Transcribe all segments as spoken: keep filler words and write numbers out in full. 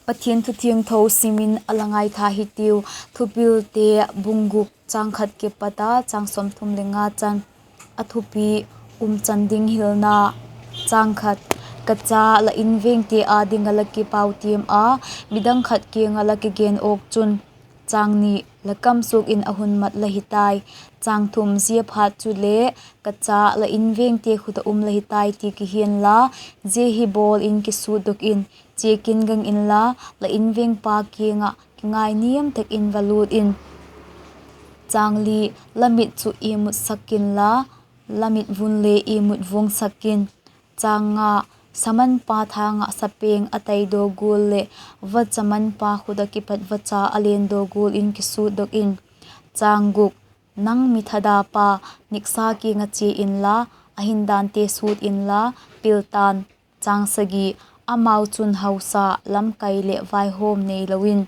Pathian thu thiangtho sim in a la ngaitha hitiu. Thupilte bung guk châng khat kipat a châng sawmthum le nga chan. A thupi: Umchan ding hilna. Châng khat: Ka cha, la invengte â ding ah la kipau tiam a, midang khat kiang ah la kigen awk chun. Châng ni: La kam suak in a hun mat la hi tai. Châng thum: Ziaphat chule, ka cha, la invengte khut ah um la hi tai ti kihianla, zia hi bawl in kisûtdok in, chia kin gang inla, la invengpa kiang ah kingainiam tak in va lût in. Châng li: La mit chu imutsak kinla, la mitvun le imutvuangsak in. Châng nga: Samanpa thâng ah sapeng a taidaw gual leh vacha manpa khut ah kipat vacha a lendaw gual in kisûtdok in. Châng guk: Nang mi thadapa, niksa kiang ah chia inla, a hindante sût inla, pil ta'n. Châng sagi: Amau chun hausa, lamkai leh vaihawm neilo in.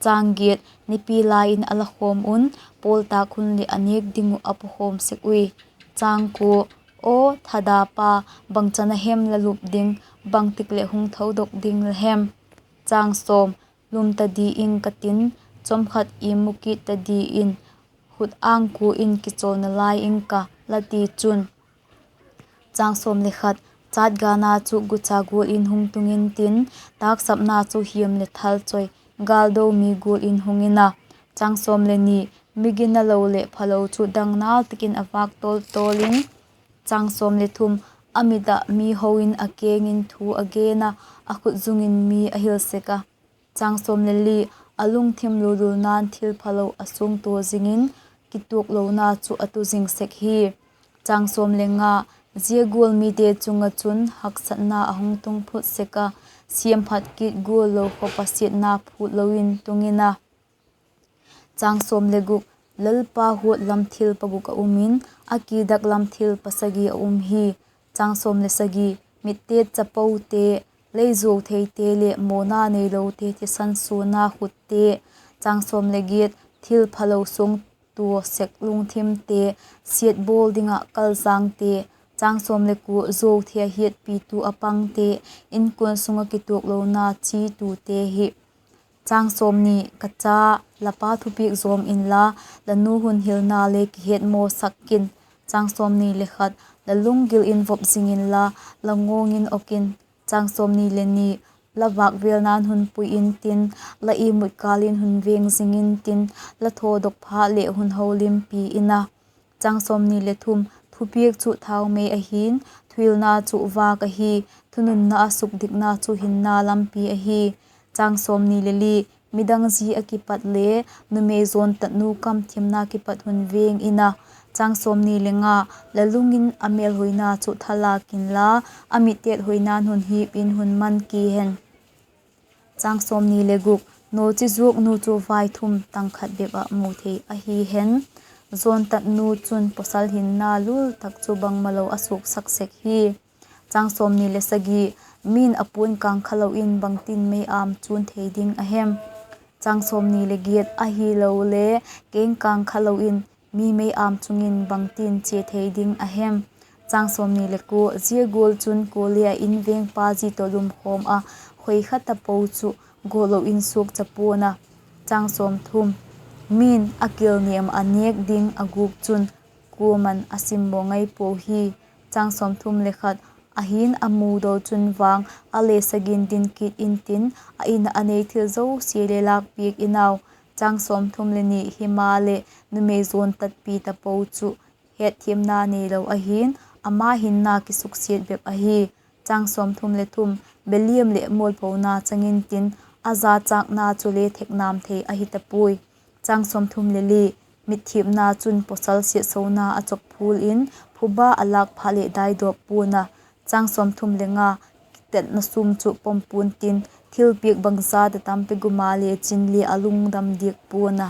Châng giat: Nipi lai in a la khawm un, pawltâk hun leh a nêk ding uh a pukhawm sek ui. Châng kua: Aw thadapa, bangchan a hem la lup ding, bangtik leh hung thodok ding la hem? Châng sawm: Lum ta di ing ka tin, chawmkhat imu kit ta di in, khut âng kua in kichawlna lai ing ka, la ti chun. Châng sawm le khat: Châtgana chu gucha gual in hung tung intin, tâksapna chu hiam leh thalchoi, gâldo mi gual in hung in a. Châng sawm le ni: Miginalo leh phalo chu dangnal tak in a vâk tawl tawl in. Châng sawm le thum: A mit ah mi ho in a keng in thu a gen a, a khutzung in mi a hil sek a. Châng sawm le li: A lungthim lululna'n thil phalo a suangtua zing in, kituaklona chu a tu zing sek hi. Châng sawm le nga: Zia gual mite chung ah chun haksatna a hung tung phut sek a, siamphat kit gual lo khawp a siatna phût lo in tung in a. Châng sawm le guk: Lalpa huat lam thil paguk a um in, a kidak lam thil pasagi a um hi. Châng sawm le sagi: Mittet chapote, lei zuau theite leh mawna neilote thisan suana khutte. Châng sawm le giat: Thil phalo suangtua sek lungthimte, siat bawl ding ah kalzangte. Châng sawm le kua: Zuau thei a hiatpitu a pangte, inkuan sung ah kituaklona chitute hi. Châng sawmni: Ka cha, la pa thupiak zawm inla, la nu hun hilna le kihetmawsak kin. Châng sawmni le khat: La lunggil in vop zing inla, la ngawng in ok in. Châng sawmni le ni: La vâkvêlna'n hun pui intin, la imut kâl in hun veng zing intin, la thawdok phat leh hun holimpi in a. Châng sawmni le thum: Thupiak chu thaumei ahi'n, thuhilna chu vâk ahi, thununna ah sukdikna chu hinna lampi ahi. Châng sawmni le li: Midang zi a kipat le numei jawntatnu kam thimna kipat hun veng in a. Châng sawmni le nga: La lung in a mêlhoina chu thalâk inla, a mittet hoina'n hun hip in hun man ki hen. Châng sawmni le guk: Nawchizuaknu chu vaithum tang khat bep ah mu thei ahi hen; jawntatnu chun pawsal hinna lul tak chu bangmalo a suaksak sek hi. Châng sawmni le sagi: Mi'n a puan kângkhalo in bangtin mei-âm chuan thei ding a hem? Châng sawmni le giat: Ahilole, keng kângkhalo in mi mei-âm chung in bangtin chia thei ding a hem? Châng sawmni le kua: Zia gual chun kuale ah invêngpa zi tawh lumkhawm ah, khoi kha tapo chu gawtlo in suakcha pua'n a. Châng sawmthum: Mi'n a kilnêm a nêk ding a gûk chun, kuama'n a simmaw ngai puau hi. Châng sawmthum le khat: Ahi'n, a mudaw chun vang a le sagin din kit intin, a in ah a nei thil zosia le lâkpiak in au. Châng sawmthum le ni: Himaleh, numei jawntatpi tapo chu hetthiamna neilo ahi'n, ama hinna kisuksiat bep ahi. Châng sawmthum le thum: Beliam leh mualphona chang intin, a jachâkna chule theknam thei ahi tapuai. Châng sawmthum le li: Mitthipna chun pawsal siatsona a chawkphul in, phuba a lâk phat leh daidawp pua'n a. Châng sawmthum le nga: Kitetna sûm chu pom pua'n tin, thilpiak bangzat a tampi gum a le chin le a lungdam diak pua'n a.